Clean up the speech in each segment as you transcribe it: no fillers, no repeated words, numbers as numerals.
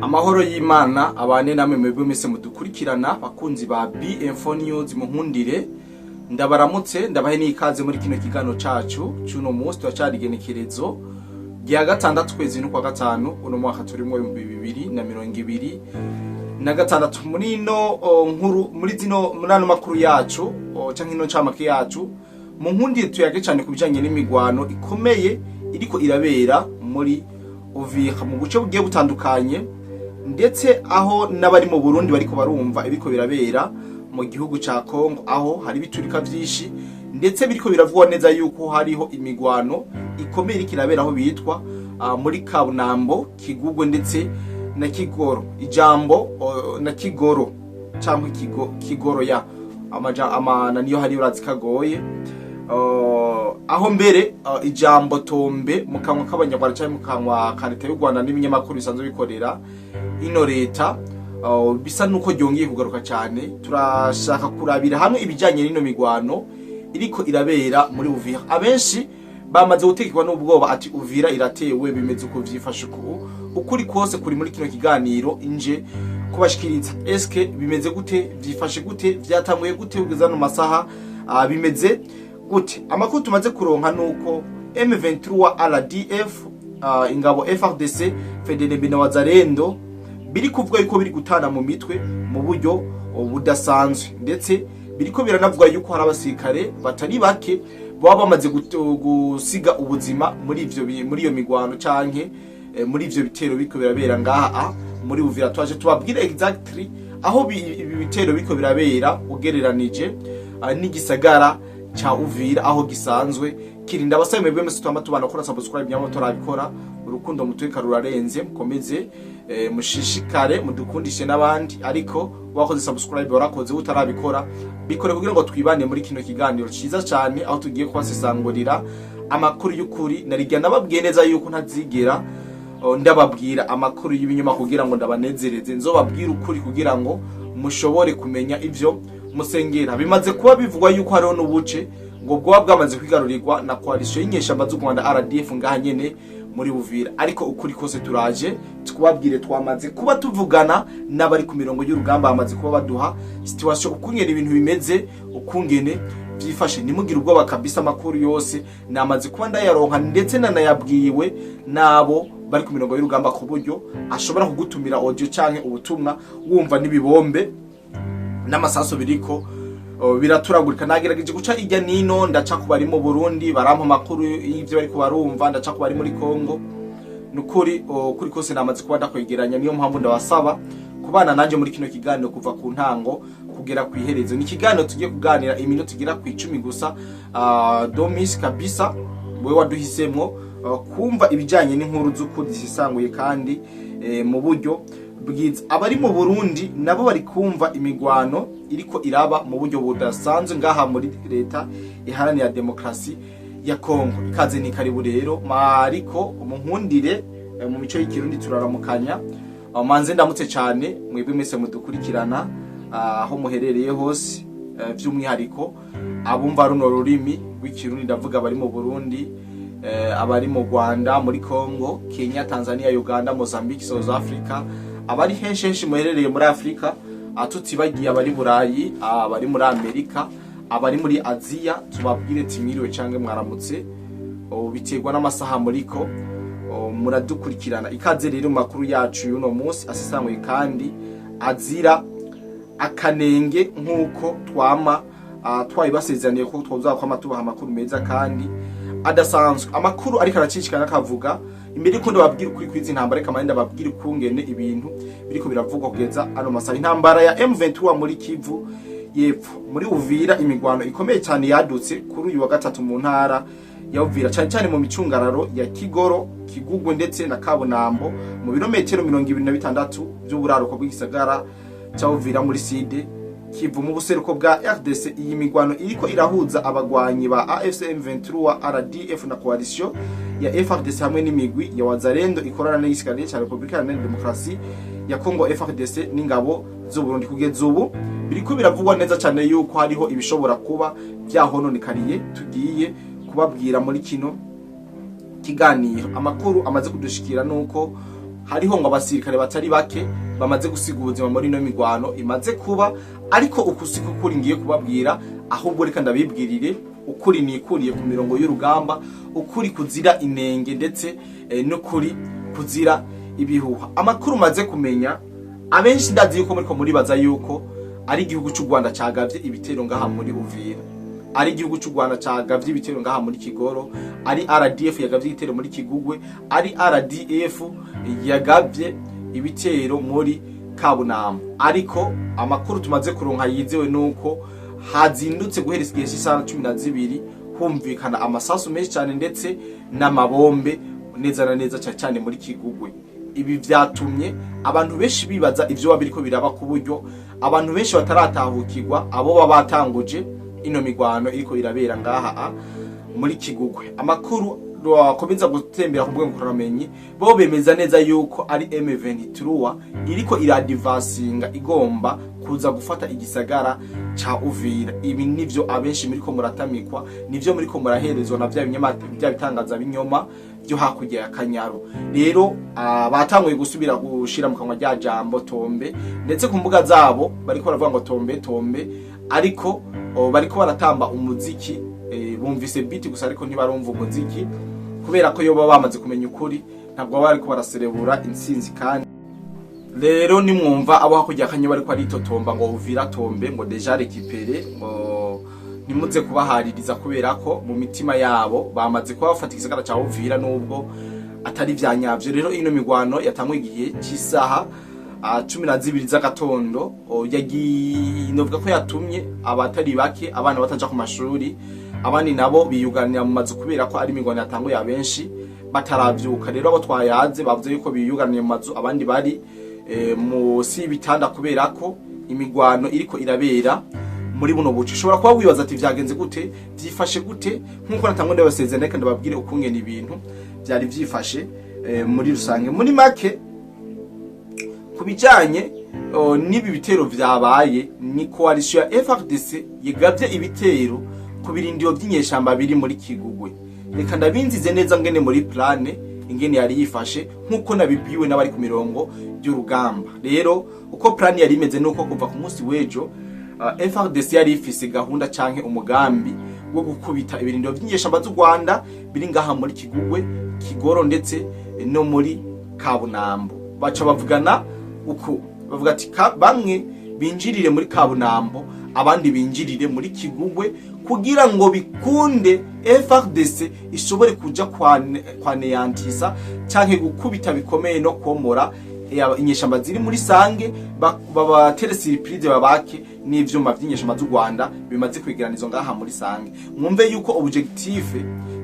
Amahoro y'Imana abane namwe mwebwe mwese mudukurikirana, bakunzi ba B-Info News. Munkundire ndabaramutse, ndabahe n'ikaze muri kino kiganiro cacu c'uno munsi. Turacari igenekerezo rya 6, kwezi n'ukwa 5, uno mwaka turimwo 2026. Muri ino nkuru, muri zino, muri ano makuru yacu canke ino ncamake yacu, munkundire tuyage cane ku bijanye n'imigwano ikomeye iriko irabera muri Uvira mu buce bugiye butandukanye, ndetse aho n'abari mu Burundi bariko barumva ibiko birabera mu gihugu ca Congo, aho hari ibiturika vyinshi, ndetse biriko biravugwa neza yuko hariho imigwano ikomeye iriko irabera aho bitwa muri Kabunambo, Kigugwe ndetse na Kigoro. Ijambo na Kigoro cyangwa Kigoro ya amaja amana niyo hari urazi kagoye. Aho mbere ijambo tombe mu kanwa k'Abanyarwanda cyangwa mu kanwa ka leta y'u Rwanda n'ibinyamakuru bisanzwe bikorera ino leta bisa nuko ryongeye kugaruka cyane. Turashaka kurabira hamwe ibijyanye n'ino migwano iriko irabera muri Uvira. Abenshi bamaze gutekekwa n'ubwoba ati: "Uvira iratewe, bimeze uko, vyifashe uku." Ukuri kose kuri muri kino kiganiro inje kubashikiriza. Eske bimeze gute? Vyifashe gute? Vyatanguye gute kugeza no masaha? Bimeze gute? Amakuru tumaze kuronka nuko M23 RDF, ingabo FARDC, FDNB na Wazalendo biri kuvuga yuko biri gutana mu mitwe mu buryo budasanzwe, ndetse biriko biranavuga yuko hari abasirikare batari bake baba bamaze gusiga ubuzima muri iyo migwano canke muri ivyo bitero biriko birabera ngaha muri Uvira. Twaje tubabwire exactly aho ibi bitero biriko birabera ugereranije n'igisagara ca Uvira aho gisanzwe kirinda. Abasabe mwebwe mwese twama tubana gukora subscribe, nyamara turabikora. Urukundo mutweka rurarenze, mukomeze mushishikare mudukundishe n'abandi. Ariko wakoze subscribe warakoze, utarabikora bikore kugira ngo twibane muri kino kiganiro ciza cyane, aho tugiye kubasesangurira amakuru y'ukuri. Narijya nababwiye neza yuko ntazigera ndababwira amakuru y'ibinyoma kugira ngo ndabanezereze. Nzobabwira ukuri kugira ngo mushobore kumenya ivyo musengera. Bimaze kuba bivugwa yuko hariho n'ubuce ngo bwoba bwamaze kwigarurirwa na coalition y'inyeshamba z'u Rwanda RDF ngaha nyene muri Uvira, ariko ukuri kose turaje tukubabwire. Twamaze kuba tuvugana n'abari ku mirongo y'urugamba, bamaze kuba baduha situation ukungene ibintu bimeze, ukungene byifashe. Ntimugire ubwoba kabisa, amakuru yose namaze kuba ndayaronka, ndetse nanayabwiwe n'abo bari ku mirongo y'urugamba, ku buryo ashobora kugutumira audio canke ubutumwa wumva n'ibibombe n'amasaso biriko biraturagurika. Nagerageje guca irya nino, ndaca ku bari mu Burundi barampa amakuru y'ivyo bariko barumva, ndaca ku bari muri Congo. Nukuri kuri kose namaze kuba ndakwegeranya. Niyo mpamvu ndabasaba kubana nanje muri kino kiganiro kuva ku ntango kugera ku iherezo. Ni ikiganiro tugiye kuganira iminota igera ku 10 gusa. Domis kabisa, wewe waduhisemwo kumva ibijanye n'inkuru z'ukuri zisanguye kandi mu buryo bwiza. Abari mu Burundi nabo bari kumva imigwano iriko iraba mu buryo budasanzwe ngaha muri Leta Iharanira Demokrasi ya Kongo. Ikaze ni karibu rero. Mariko umunkundire mu mico y'Ikirundi turaramukanya. Manze ndamutse cyane mwebwe mwese mudukurikirana aho muherereye hose, by'umwihariko abumva runo rurimi rw'Ikirundi. Ndavuga abari mu Burundi, abari mu Rwanda, muri Congo, Kenya, Tanzania, Uganda, Mozambique, South Africa, abari henshi henshi muherereye muri Afrika, tutibagiye abari Burayi, abari muri Amerika, abari muri Aziya. Tubabwire timwiriwe canke mwaramutse, biterwa n'amasaha muriko muradukurikirana. Ikaze rero mu makuru yacu y'uno munsi asesanguye kandi azira akanenge, nk'uko twama twabibasezeraniye ko twozakwama tubaha amakuru meza kandi adasanzwe. Amakuru ariko aracicikana akavuga imbere yuko ndababwira ukuri kwizi ntambara, reka mande ndababwira ukungene ibintu biriko biravugwa kugeza ano masaha. Intambara ya M23 muri Kivu y'Epfo, muri Uvira, imigwano ikomeye cyane yadutse kuri uyu wa gatatu mu ntara ya Uvira, cyane cyane mu micungararo ya Kigoro, Kigugwe ndetse na Kabunambo, mu birometero 26 by'uburaruko bw'igisagara ca Uvira muri Sud Kivu, mu buseruko bwa RDC. Iyi migwano iriko irahuza abagwanyi ba AFC M23 RDF na coalition ya FARDC hamwe n'imigwi ya Wazalendo ikorana n'igisirikare ca Republika Iharanira Demokarasi ya Congo FARDC n'ingabo z'u Burundi. Kugeza ubu biriko biravugwa neza cyane yuko hariho ibishobora kuba vyahononekariye, tugiye kubabwira muri kino kiganiro. Amakuru amaze kudushikira nuko Hariho ngo abasirikare batari bake bamaze gusiga ubuzima muri ino migwano imaze kuba, ariko uku siko ukuri ngiye kubabwira, ahubwo reka ndabibwirire ukuri nikuriye ku mirongo y'urugamba, ukuri kuzira inenge ndetse n'ukuri kuzira ibihuha. Amakuru maze kumenya, abenshi ndazi yuko muriko muribaza yuko ari igihugu cy'u Rwanda cagavye ibitero ngaha muri Uvira, ari igihugu cy'u Rwanda cagavye ibitero ngaha muri Kigoro, ari RDF yagavye ibitero muri Kigugwe, ari RDF yagavye ibitero muri Kabunamba. Ariko amakuru tumaze kuronka yizewe nuko hazindutse guhera igihe cy'isaha 12 humvikana amasasu menshi cyane ndetse n'amabombe neza na neza, cyane cyane muri Kigugwe. Ibi vyatumye abantu benshi bibaza ivyo baba biriko biraba, ku buryo abantu benshi bataratahukirwa abo baba batanguje ino migwano iriko irabera ngaha muri Kigugwe. Amakuru bakomeza gutembera ku mbuga ngurukanabumenyi, bo bemeza neza yuko ari M23 iriko iradivansinga, igomba kuza gufata igisagara ca Uvira. Ibi nivyo abenshi muriko muratamikwa, nivyo muriko muraherezwa na vya binyama, vya bitangaza binyoma byo hakurya ya Kanyaru. Rero batanguye gusubira gushira mu kanwa rya jambo tombe, ndetse ku mbuga zabo bariko baravuga ngo tombe tombe, ariko bariko baratamba umuziki, bumvise beat gusa ariko ntibarumva umuziki, kubera ko yoba bamaze kumenya ukuri ntabwo baba bariko baraserebura intsinzi. Kandi rero nimwumva abo hakurya ya Kanyaru bariko aritotomba ngo Uvira tombe, ngo déjà récupéré, ngo ntimuze kubahaririza, kubera ko mu mitima yabo bamaze kuba bafata igisagara ca Uvira nubwo atari vya nyavyo. Rero ino migwano yatanguye igihe cy'isaha 12 z'agatondo, yagiye novuga ko yatumye abatari bake abana bataja ku mashuri, abandi nabo biyuganira mu mazu kubera ko ari imigwano yatanguye abenshi bataravyuka. Rero abo twayaze bavuze yuko biyuganiye mu mazu, abandi bari musi y'ibitanda kubera ko imigwano iriko irabera muri buno buce. Ushobora kuba wibaza ati vyagenze gute, vyifashe gute? Nkuko natangwa ndabasezerana, reka ndababwire ukungene ibintu vyari vyifashe muri rusange. Muri make, ku bijanye n'ibi bitero vyabaye, ni coalition ya FARDC yigavye ibitero ku birindiro vy'inyeshamba biri muri Kigugwe. Reka ndabinzize neza ngene muri plan ingene yari yifashe, nkuko nabibwiwe n'abari ku mirongo y'urugamba. Rero uko plan yari imeze nuko kuva ku munsi w'ejo FARDC yari ifise gahunda canke umugambi wo gukubita ibirindiro vy'inyeshamba z'u Rwanda biri ngaha muri Kigugwe, Kigoro ndetse no muri Kabunambo. Baca bavugana uku, bavuga ati bamwe binjirire muri Kabunambo, abandi binjirire muri Kigugwe, kugira ngo bikunde FARDC ishobore kuja kwaneyantisa canke gukubita bikomeye no komora inyeshamba ziri muri Sange, babatere surprise, babake n'ivyuma vy'inyeshamba z'u Rwanda bimaze kwegeranizwa ngaha muri Sange. Mwumve yuko objectif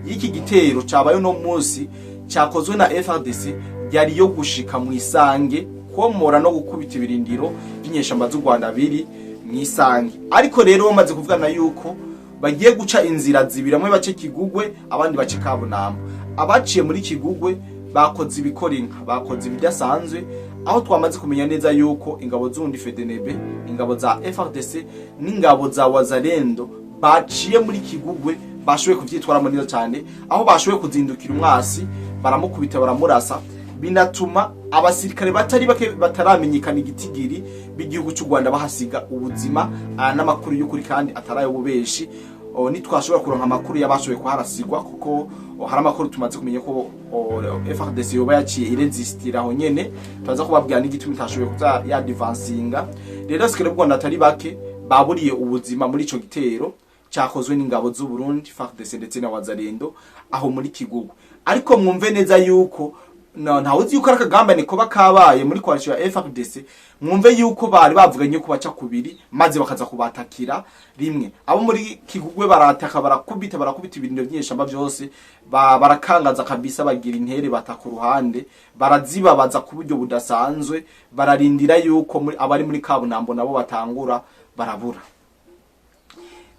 y'iki gitero cabaye no munsi cyakozwe na FARDC yari yo gushika mu Isange, komora no gukubita ibirindiro by'inyeshamba z'u Rwanda biri mu Isange. Ariko rero bamaze kuvugana yuko bagiye guca inzira zibiri, bamwe bace Kigugwe, abandi bace Kabunambo. Abaciye muri Kigugwe bakoze ibikora inka, bakoze ibidasanzwe, aho twamaze kumenya neza yuko ingabo z'undi FDNB, ingabo za FARDC n'ingabo za Wazalendo baciye muri Kigugwe bashoboye kuvyitwaramo neza cyane, aho bashoboye kuzindukira umwasi, baramukubita, baramurasa, binatuma abasirikare batari bake bataramenyekana igitigiri b'igihugu cy'u Rwanda bahasiga ubuzima. Aya n'amakuru y'ukuri kandi atari ay'ububeshi. Nitwashobora kuronka amakuru y'abashoboye kuharasigwa, kuko hari amakuru tumaze kumenya ko FARDC yoba yaciye irezistira aho nyene, turaza kubabwira n'igituma itashoboye kuza yadivansinga. Rero abasirikare b'u Rwanda atari bake baburiye ubuzima muri ico gitero cyakozwe n'ingabo z'u Burundi, FARDC ndetse na Wazalendo aho muri Kigugu. Ariko mwumve neza yuko no, ntawe uzi yuko ari akagambane kuba kabaye muri coalition ya FARDC. Mwumve yuko bari bavuganye ko baca kubiri maze bakaza kubatakira rimwe. Abo muri Kigugwe barataka, barakubita, barakubita ibirindiro by'inyeshamba byose, barakangaza kabisa, bagira intere, bataka uruhande, barazibabaza ku buryo budasanzwe, bararindira yuko muri abari muri Kabunambo nabo batangura, barabura.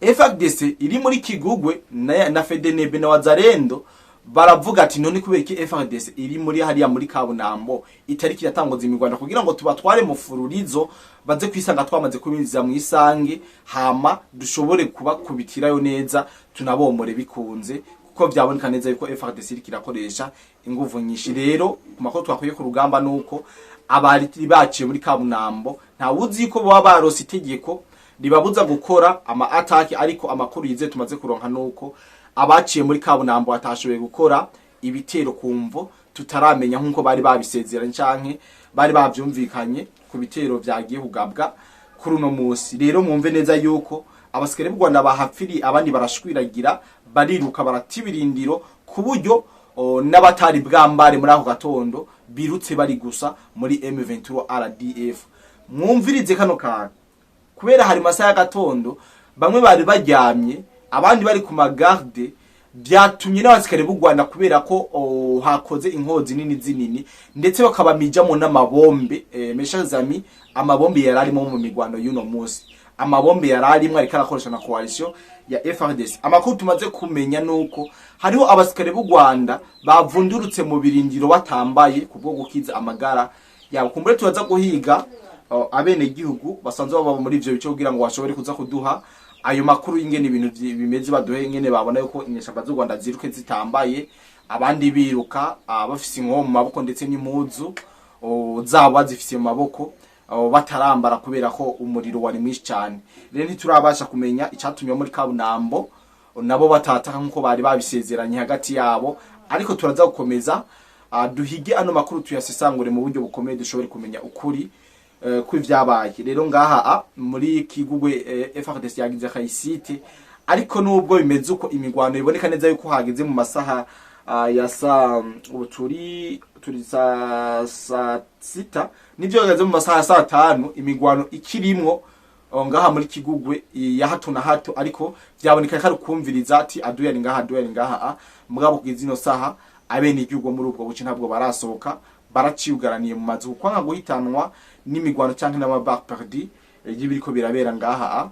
FARDC iri muri Kigugwe na FDNB na Wazalendo baravuga ati none kubera iki FARDC iri muri hariya muri Kabunambo itariki yatangoza imigwanda, kugira ngo tubatware mu fururizo, baze kwisanga twamaze kubinjiza mu Isange, hama dushobore kubakubitirayo neza, tunabomore bikunze, kuko Kuko vyaboneka neza yuko FARDC iriko irakoresha inguvu nyinshi. Rero ku makuru twakwiye ku rugamba, nuko abari baciye muri Kabunambo, ntawuzi ko baba barose itegeko ribabuza gukora ama attaque, ariko amakuru yize tumaze kuronka nuko abaciye muri Kabunambo batashoboye gukora ibitero kumvo tutaramenya, nkuko bari babisezeranye canke bari bavyumvikanye ku bitero vyagiye kugabwa kuri uno musi. Rero mwumve neza yuko abasikare b'u Rwanda bahapfiriye, abandi barashwiragira, bariruka, barata ibirindiro, ku buryo n'abatari bwambare muri ako gatondo birutse bari gusa muri M23 RDF. Mwumvirize kano kantu, kubera hari masaha y'agatondo, bamwe bari baryamye, abandi bari ku magarde. Byatumye n'abasikare b'u Rwanda, kubera ko hakoze inkozi nini zinini, ndetse bakabamijamo n'amabombe. Mes chers amis, amabombe yari arimo mu migwano y'uno munsi, amabombe yari arimo ariko arakoresha na coalition ya FARDC. Amakuru tumaze kumenya nuko hariho abasikare b'u Rwanda bavundurutse mu birindiro batambaye kubwo gukiza amagara yabo. Kumbure turaza guhiga abene gihugu basanzwe baba muri ivyo bice kugira ngo bashobore kuza kuduha ayo makuru y'ingene ibintu bimeze, baduhe ingene babona yuko inyeshamba z'u Rwanda ziruke zitambaye, abandi biruka bafise inkoho mu maboko, ndetse n'impuzu zabo bazifise mu maboko, batarambara, kubera ko umuriro wari mwinshi cyane. Rero ntiturabasha kumenya icatumye muri Kabunambo nabo batataka nkuko bari babisezeranye hagati yabo, ariko turaza gukomeza duhige ano makuru, tuyasesangure mu buryo bukomeye, dushobore kumenya ukuri kw'ivyabaye. Rero ngaha muri Kigugwe, FARDC yagize réussite, ariko nubwo bimeze uko, imigwano iboneka neza yuko hageze mu masaha ya saa, ubu turi saa 6, nivyo hageze mu masaha ya saa 5, imigwano ikirimwo ngaha muri Kigugwe ya hato na hato, ariko vyaboneka ko ari kumviriza ati aduye ari ngaha, aduye ari ngaha. Mugabo kugeza ino saha, abene igihugu muri ubwo buce ntabwo barasohoka, baraciyugaraniye mu mazu kwanga guhitanwa n'imigwano canke n'amaballes perdues y'ibiriko birabera ngaha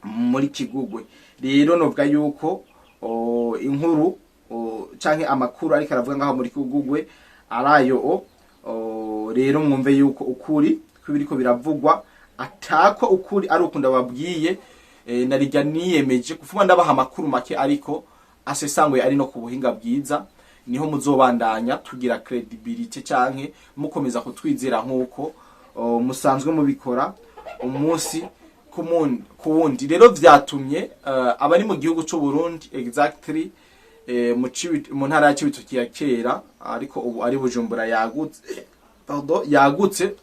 muri Kigugwe. Rero novuga yuko inkuru canke amakuru ariko aravuga ngaho muri Kigugwe arayo. Rero mwumve yuko ukuri kw'ibiriko biravugwa atako ukuri ari uko ndababwiye. Narijya niyemeje kuvuga ndabaha amakuru make ariko asesanguye, ari no ku buhinga bwiza, niho muzobandanya tugira credibility canke mukomeza kutwizera nkuko musanzwe mubikora umunsi ku wundi. Rero vyatumye abari mu gihugu c'u Burundi, exactly mu ntara ya Cibitoke ya kera, ariko ubu ari Bujumbura yagutse, pardon, yagutse,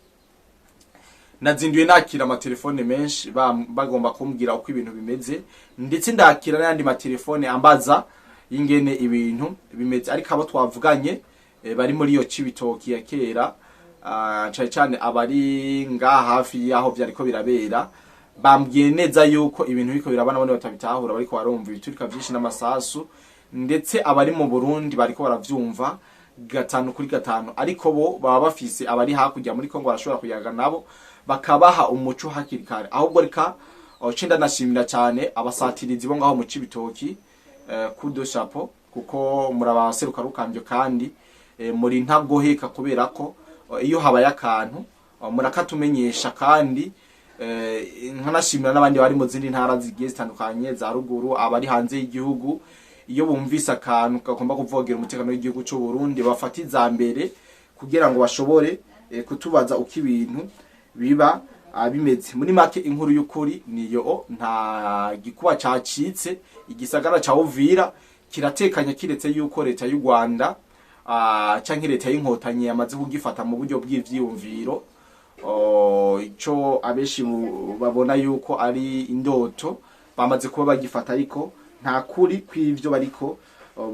nazinduye nakira amatelefone menshi bagomba kumbwira uko ibintu bimeze, ndetse ndakira n'ayandi matelefone ambaza ingene ibintu bimeze. Ariko abo twavuganye bari muri iyo Cibitoki ya kera, cane cane abari ngaha hafi y'aho vyariko birabera, bambwiye neza yuko ibintu biriko biraba nabone batabitahura, bariko barumva ibiturika vyinshi n'amasasu. Ndetse abari mu Burundi bariko baravyumva gatanu kuri gatanu, ariko bo baba bafise abari hakurya muri Kongo barashobora kuyaga nabo bakabaha umuco hakiri kare. Ahubwo reka ce ndanashimira cyane abasatirizi bo ngaho mu Cibitoki, coup de chapeau, kuko murabaseruka rukambyo kandi muri ntagoheka, kubera ko iyo habaye akantu murakatumenyesha. Kandi nkanashimira n'abandi bari mu zindi ntara zigiye zitandukanye za ruguru, abari hanze y'igihugu, iyo bumvise akantu kagomba kuvogera umutekano w'igihugu cy'u Burundi, bafata iza mbere kugira ngo bashobore kutubaza uko ibintu biba bimeze. Muri make, inkuru y'ukuri niyo: nta gikuba cacitse, igisagara ca Uvira kiratekanye, kiretse yuko leta y'u Rwanda canke leta y'Inkotanyi yamaze kugifata mu buryo bw'ivyiyumviro. Ico abenshi babona yuko ari indoto, bamaze kuba bagifata, ariko nta kuri kw'ivyo bariko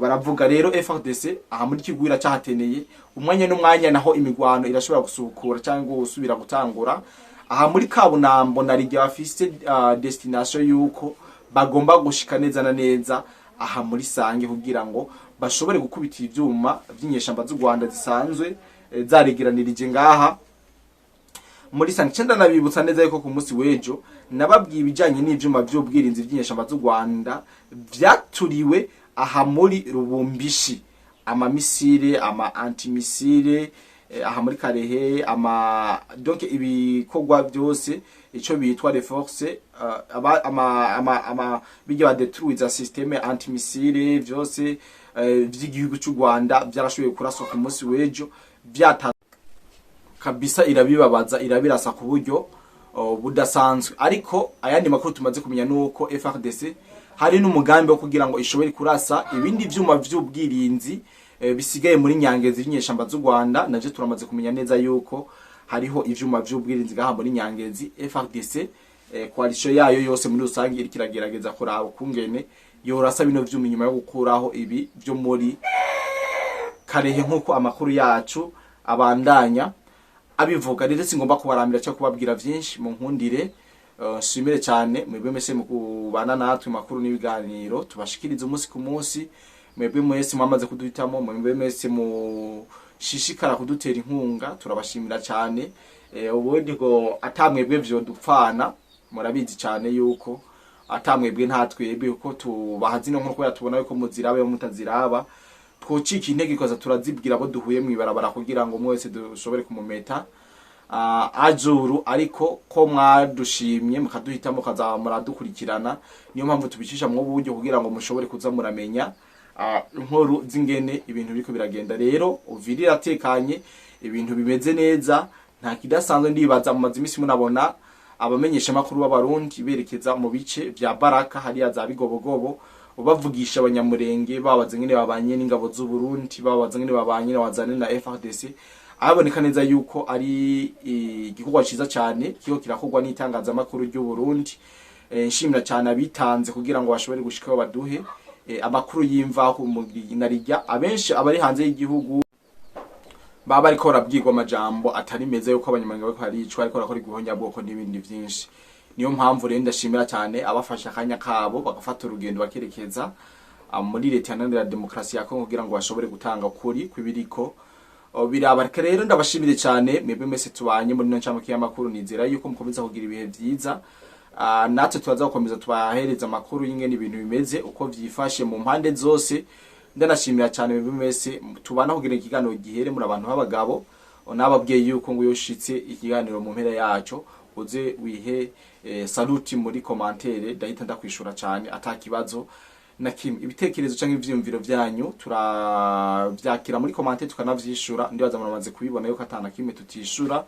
baravuga. Rero FARDC aha muri Kigwira cahateneye umwanya n'umwanya, naho imigwano irashobora gusukura cyangwa gusubira gutangura aha muri Kabunambo. Na rijya bafise destination yuko bagomba gushika neza na neza aha muri Sange, kugira ngo bashobore gukubita ivyuma vy'inyeshamba z'u Rwanda zisanzwe zaregeranirije ngaha muri Sange. Cenda nabibutsa neza yuko ku munsi w'ejo nababwiye ibijanye n'ivyuma vy'ubwirinzi vy'inyeshamba z'u Rwanda vyaturiwe aha muri Rubumbishi, amamisire, ama antimissile. aha muri Karehe ama donc ibikorwa byose ico bitwa les forces aba ama bijya badetruiza système antimissile vyose vy'igihugu cy'u Rwanda byarashoboye kuraswa ku munsi w'ejo vyata kabisa, irabibabaza, irabirasa ku buryo budasanzwe. Ariko ayandi makuru tumaze kumenya nuko FARDC hari n'umugambi wo kugira ngo ishobore kurasa ibindi vyuma vy'ubwirinzi bisigaye muri Nyangezi y'inyeshamba z'u Rwanda. Naje turamaze kumenya neza yuko hariho ivyuma vy'ubwirinzi gaha muri Nyangezi. FARDC, coalition yayo yose muri rusange, iriko iragerageza kuraba ukungene yorasa bino vyuma inyuma yo gukuraho ibi vyo muri Karehe, nk'uko amakuru yacu abandanya abivuga. Rero singomba kubarambira cyo kubabwira vyinshi, mu nkundire nshimire cyane mwebwe mwese mu kubana natwe makuru n'ibiganiro tubashikiriza umunsi ku munsi, mwebwe mwese mwamaze kuduhitamo, mwebwe mwese mushishikara kudutera inkunga, turabashimira cyane. Ubundi ngo atamwebwe vyo dupfana, murabizi cyane yuko atamwebwe nta twebwe, kuko tubaha zino nkuru kubera tubona yuko muziraba, yo mutaziraba twocika intege ikoza turazibwira abo duhuye mw'ibarabara kugira ngo mwese dushobore kumumeta ajuru. Ariko ko mwadushimye mukaduhitamo kaza muradukurikirana, niyo mpamvu tubicisha mu buryo kugira ngo mushobore kuza muramenya inkuru z'ingene ibintu biriko biragenda. Rero Uvira iratekanye, ibintu bimeze neza, nta kidasanzwe. Ndibaza mumaze iminsi munabona abamenyesha makuru b'Abarundi berekeza mu bice vya Baraka hariya za Bigobogobo, bavugisha Abanyamurenge, babaza ngene babanye n'ingabo z'u Burundi, babaza ngene babanye na wazane na FARDC. Aboneka neza yuko ari igikorwa ciza cyane kiko kirakorwa n'itangazamakuru ry'u Burundi. Nshimira cyane abitanze kugira ngo bashobore gushikaho baduhe amakuru y'imvaho mu narijya. Abenshi abari hanze y'igihugu baba bariko barabwirwa amajambo atari meza yuko Abanyamurenge bariko baricwa, ariko barakora igihonyabwoko n'ibindi vyinshi. Niyo mpamvu rero ndashimira cyane abafashe akanya kabo bagafata urugendo bakerekeza muri Leta Iharanira Demokarasi ya Kongo kugira ngo bashobore gutanga ukuri kw'ibiriko biraba. Reka rero ndabashimire cyane mwebwe mwese tubanye muri ino ncamake y'amakuru. Nizera yuko mukomeza kugira ibihe vyiza. Natwe turaza gukomeza tubahereza amakuru y'ingene ibintu bimeze, uko vyifashe mu mpande zose. Ndanashimira cyane mwebwe mwese tubana kugira ikiganiro gihere muri abantu b'abagabo. Nababwiye yuko ngo yoshitse ikiganiro mu mpera yaco uze wihe saluti muri commentaire, ndahita ndakwishura cyane ata kibazo na kimwe. Ibitekerezo canke ivyiyumviro vyanyu turavyakira muri commentaire tukanavyishura. Ndibaza muramaze kubibona yuko atana kimwe tutishura.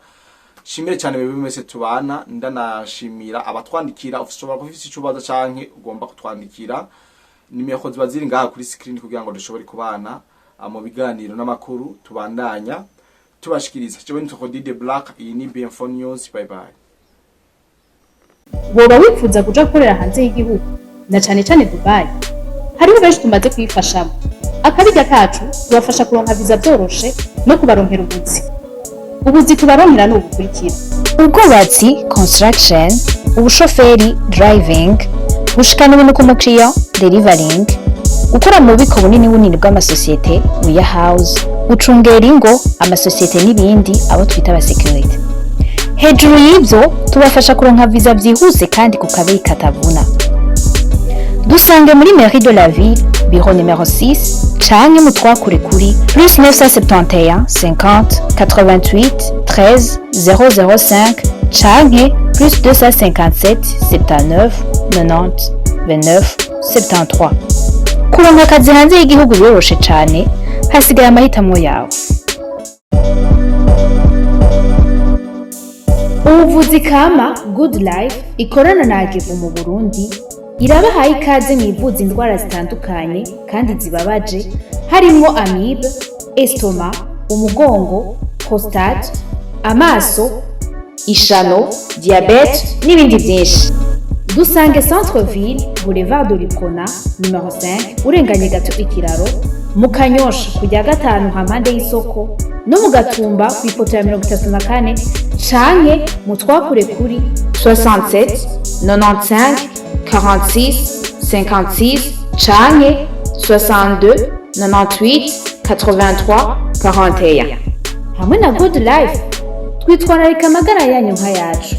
Shimire cyane mwebwe mwese tubana, ndanashimira abatwandikira. Ushobora kuba ufise ico ubaza canke ugomba kutwandikira, nimero ziba ziri ngaha kuri screen kugira ngo dushobore kubana mu biganiro n'amakuru tubandanya tubashikiriza. Jewe nitwa Dide Black, iyi ni BM4 News. Bye bye. Woba wifuza kuja gukorera hanze y'igihugu, na cane cane Dubai? Hariho benshi tumaze kuyifashamo. Akabirya kacu tubafasha kuronka viza vyoroshe no kubaronkera ubuzi. Ubuzi tubaronkera ni ubukurikira: ubwubatsi, construction, ubushoferi, driving, gushikana ibintu ku mukiriya, delivering, gukora mu bubiko bunini bunini bw'amasosiyete, warehouse, gucungera ingo, amasosiyete n'ibindi, abo twita abasekirite. Hejuru y'ibyo, tubafasha kuronka viza byihuse kandi ku kabeyi katavuna. Dusange muri mairie de la ville, bureau numéro 6, canke mutwakure kuri +971 50 88 13 005 canke +257 79 90 29 73. Kuronka akazi hanze y'igihugu biroroshe cane, hasigaye amahitamo yawe. Ubuvuzi kama Good Life ikorana na Agevu mu Burundi irabahaye ikaze mu ivuza indwara zitandukanye kandi zibabaje, harimwo amibe, estomac, umugongo, prostate, amaso, ishano, diabète n'ibindi byinshi. Dusange Centre Ville, Boulevard de l'Uprona numéro 5, urenganye gato ikiraro mu Kanyosha, kujya gatanu hampande y'isoko, no mu Gatumba ku ipoto ya 34, canke mu twakure kuri 67 95 46 56 canke 62 98 83 41. Hamwe na Good Life twitwararika amagara yanyu nk'ayacu.